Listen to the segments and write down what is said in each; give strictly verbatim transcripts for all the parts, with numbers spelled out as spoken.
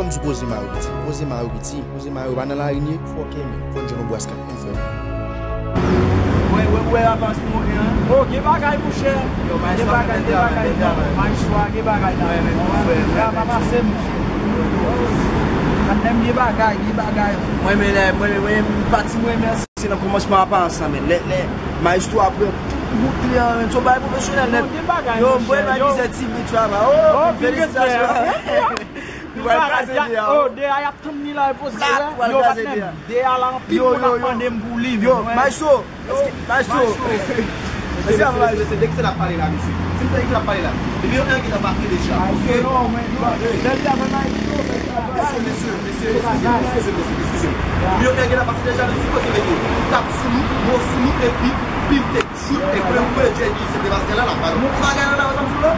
Di poze mayo piti, poze mayo piti, poze mayo pa nan lari n ye. Fòkè men, fò n jwenn yon bras kat menm frè m. Wè, wè, wè, avans nou, hein. Oh, gen bagay, monchè. Yo, gen bagay, gen bagay. Maestro a gen bagay la. Wè, men, mon frè, ya, pa pase, monchè. Patnè m, gen bagay, gen bagay. Mwen, men, lè, mwen, mwen, pati mwen, mèsi. Se nan kòmansman a pa ansanm, men. Lè, lè, maestro a pran tout bout li an, men. Se yon bagay pwofesyonèl, nèt. Yo, mwen, mwen, mizè, ti bit, sa va. Oh, felisitasyon. Nou pral kraze de a. Oh, de a, y ap tann li la, e poze, wè. Yo, patnè m, de a la, anpil moun ap mande m pou li, yo, men, wè. Maestro, èske, maestro. Mesye, mesye, mesye, Dexter ap pale la, mesye. Se Dexter ap pale la. Epi yon èr gentan pase deja. Ok. Bèl travay, maestro, bèl travay. Mesye, mesye, mesye, eskize m, eskize m, mesye, eskize m. Epi yon èr gentan pase deja, nou sipoze mete tap sou nou, mo sou nou, epi pile tèt. Chou, e premye, premye J D se Sebastian la, l ap ba nou yon bagay nan la, sa m di w la.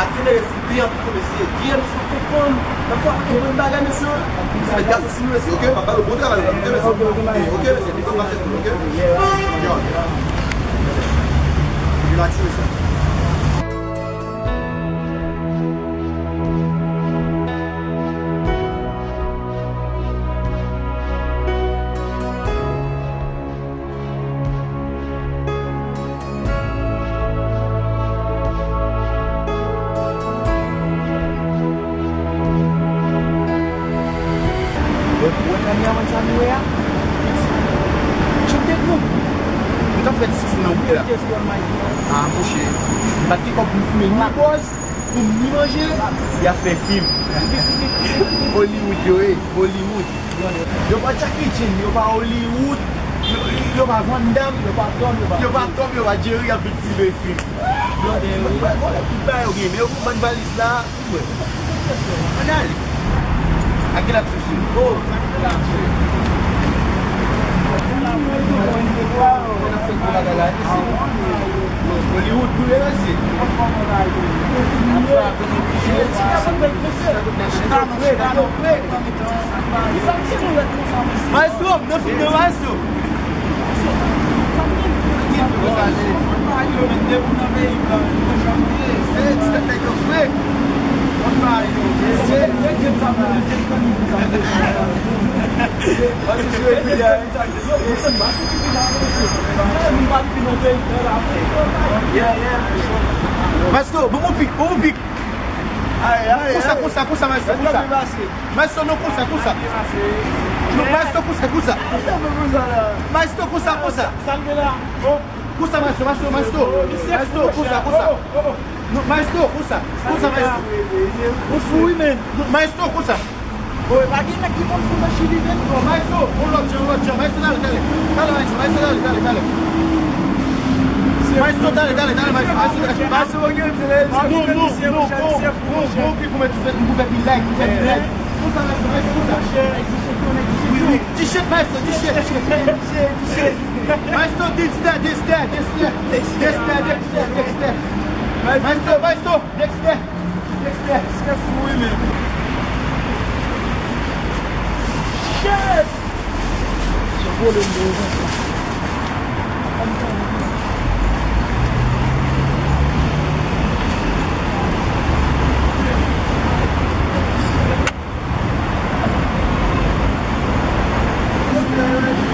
Akselere sou D M tou, mesye. D M sou telefòn. Nan fwa, pa gen bon bagay, mesye. Mesye, met gason sou nou, mesye, ok? M ap ba nou bon travay, ok, mesye? Ok, mesye, nou pase tou, ok? Yo, ok. Relax, mesye. Wè, wè kameraman sa nou wè a? Chante pou. Yo t ap fè diskisyon nan wout la. A, monchè. M pa t gen kòb pou m fimen ni bòz, pou m ni manje. Y ap fè fim. Hollywood yo ye, Hollywood. Yo pa Jackie Chan, yo pa Hollywood, yo, yo pa Van Damme, yo pa Tom, yo pa, yo pa Tom, yo pa Jerry, y ap vin filme fim. Blòdè yo ye. Vòlè tout bagay yo gen, men yo pran valiz la, wi. Ann ale. Ak gen la sou fim. Oh, sa gen la sou fim. Hollywood, wi, mesye. Maestro, m nan fim nan, maestro. Maestro, bon, bon pik, bon, bon pik. Konsa, konsa, konsa, maestro, konsa. Maestro, non, konsa, konsa. Non, maestro, konsa, konsa. Maestro, konsa, konsa. Konsa, maestro, maestro, maestro. Maestro, konsa, konsa. Non, maestro, konsa. Konsa, maestro. Ou fou, wi, men. Non, maestro, konsa. Oy, pa gen nèg ki konn fou nan Chili, men. Non, maestro, yon lòt jan, yon lòt jan. Maestro, talè, talè. Talè, maestro, maestro, talè, talè, talè. Maestro, talè, talè, talè, maestro, maestro, talè. Maestro, gen, non, non, non, non, non, non, pi pou mwen, pou fè, pou fè pil like, pou fè pil like. Konsa, maestro, maestro, konsa. Wi, wi. T-shirt, maestro, t-shirt. Maestro, Dexter, Dexter, Dexter. Dexter, Dexter, Dexter. Maestro, maestro, Dexter. Dexter. Dexter fou, wi, men. Shit! Se vole m devan sa.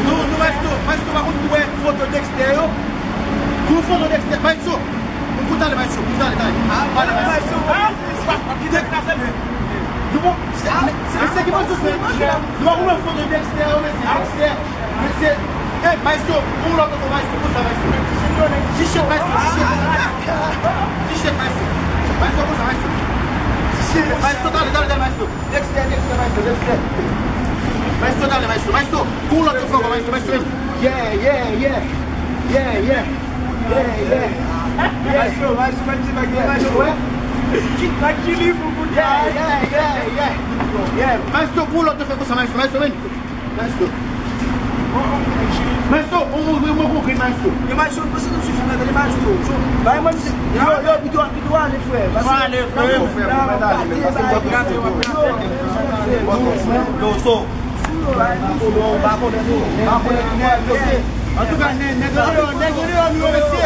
Nou, nou, maestro, maestro, pa konn nou wè foto Dexter yo. Gon foto Dexter, maestro. Gon talè, maestro, gon talè, talè. Talè, maestro. Nou bon, se, se, se ki bon sou fè. Nou pa konn wè foto Dexter yo, mesye, Dexter. Mesye, eh, maestro, pou lòt foto, maestro, konsa, maestro. T-shirt, maestro, t-shirt. T-shirt, maestro. Maestro, konsa, maestro. T-shirt, maestro, talè, talè, talè, maestro. Dexter, Dexter, maestro, Dexter. Maestro, talè, maestro, maestro. Pou lòt foto, maestro, maestro. Yeah, yeah, yeah. Yeah, yeah. Yeah, yeah. Maestro, maestro, pa di bagay, maestro. Ki, pa ki liv ou pou yeah, yeah, yeah, yeah. Yeah, maestro, pou lòt foto, konsa, maestro, maestro, men. Maestro. Maestro, on mwen mwen konprann maestro. Yo maestro, mwen se konn sou fim nan, tande maestro. Bay mwen yo, yo, pito, pito ale frè. Pito ale frè. Pito ale. Yo, so. Yo, pa konnen nou, pa konnen nou, pa konnen nou, mesye. Antouka, nèg, nèg, nèg, nèg, nou yo, mesye.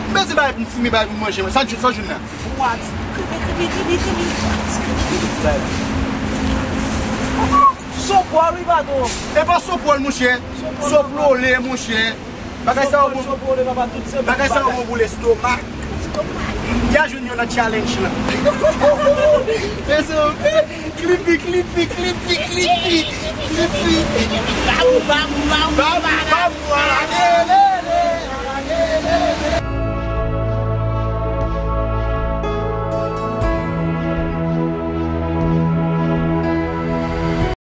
M bezwen bagay pou m fimen, bagay pou m manje, mwen. Sa jwenn, sa jwenn la. What? Kribi, kribi, kribi, kribi. Sopwòl, wi, patwon. E pa sopwòl, monchè. Soplole, monchè. Bagay sa yo bon. Soplole, papa, tout se bagay sa yo bon pou lestomak. Ya jwenn yo nan challenge la. Se sa. Klipi, klipi, klipi, klipi. Klipi. Babou, babou, babou, babou. Babou, babou, babou.